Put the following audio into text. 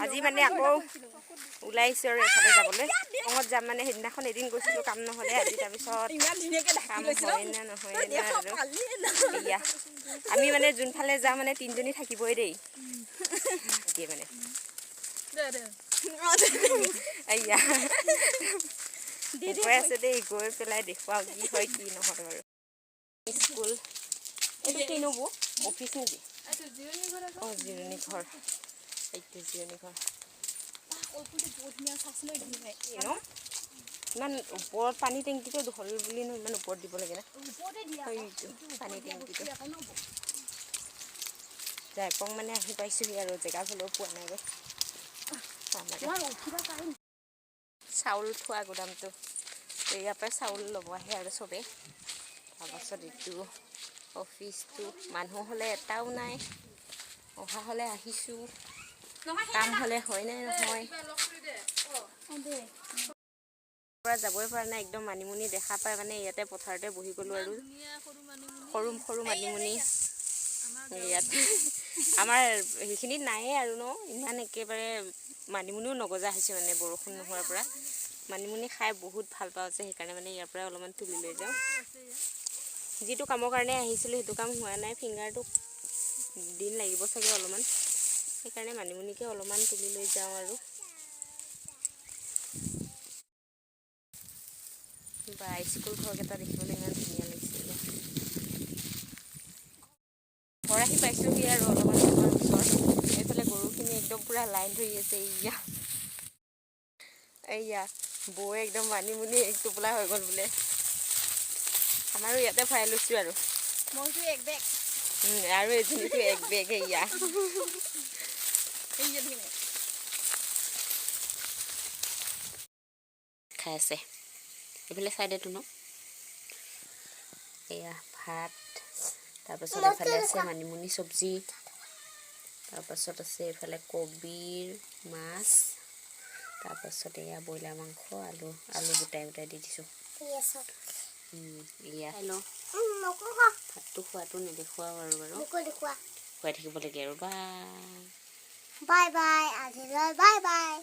আজি মানে আকৌ ওলাইছোঁ আৰু এফালে যাবলৈ। খঙত যাম মানে সেইদিনাখন এদিন গৈছিলোঁ, কাম নহ'লে। আজি তাৰপিছত ইমান ধুনীয়াকে ঢাকি কাম লৈছিলো। হয় নে নহয় নে আৰু। এয়া আমি মানে যোনফালে যাওঁ, মানে তিনিজনী থাকিবই দেই। দিয়ে মানে আইয়া গৈ আছে দেই। গৈ পেলাই দেখুৱাওঁ কি হয় কি নহয় বাৰু। স্কুল এইটো কিনো বৌ? অফিচ নেকি? অঁ, জিৰণি ঘৰ। এইটো জিৰণি ঘৰ ন। ইমান ওপৰত পানী টেংকিটো হ'ল বুলিনো ইমান ওপৰত দিব লাগে না? সেইটো পানী টেংকিটো জাইপং মানে আহি পাইছোহি আৰু জেগা হ'লেও পোৱা নাই গৈ। চাউল থোৱা গুদামটো, ইয়াৰ পৰাই চাউল ল'ব আহে আৰু চবেই। তাৰপাছত এইটো অফিচটো, মানুহ হ'লে এটাও নাই। অহা হ'লে আহিছোঁ, কাম হ'লে হয় নে নহয়। পৰা যাবই পৰা নাই। একদম মানিমুনি দেখা পাই মানে ইয়াতে পথাৰতে বহি গ'লোঁ আৰু। সৰু সৰু মানিমুনি ইয়াত আমাৰ সেইখিনিত নায়ে আৰু ন। ইমান একেবাৰে মানিমুনিও নগজা হৈছে মানে বৰষুণ নোহোৱাৰ পৰা। মানিমুনি খাই বহুত ভাল পাওঁ যে, সেইকাৰণে মানে ইয়াৰ পৰা অলপমান তুলি লৈ যাওঁ। যিটো কামৰ কাৰণে আহিছিলোঁ, সেইটো কাম হোৱা নাই। ফিংগাৰটো দিন লাগিব চাগে অলপমান, সেইকাৰণে মানিমুনিকে অলপমান তুলি লৈ যাওঁ আৰু। বা, স্কুল ঘৰকেইটা দেখিবলৈ ইমান ধুনীয়া লাগিছে। ঘৰ আহি পাইছোঁহি আৰু অলপমান ওচৰত। এইফালে গৰুখিনি একদম পূৰা লাইন ধৰি আছে। এইয়া এইয়া বৌ একদম মানিমুনি এক টোপোলা হৈ গ'ল বোলে। আমাৰো ইয়াতে ভৰাই লৈছোঁ আৰু। মইতো এক বেগ। আৰু এজনীতো এক বেগ। এয়া এই যে খাই আছে এইফালে চাইডেতো ন। এয়া ভাত, তাৰপাছত এইফালে আছে মানিমুনি চব্জি, তাৰপাছত আছে এইফালে কবিৰ মাছ, তাৰপাছত এয়া ব্ৰইলাৰ মাংস, আলু আলু গোটাই গোটাই দি দিছোঁ। এয়া খাই লওঁ। ভাতটো খোৱাটো নেদেখুৱাও আৰু বাৰু খুৱাই থাকিব লাগে আৰু বা। বাই বাই, আজিলৈ বাই বাই।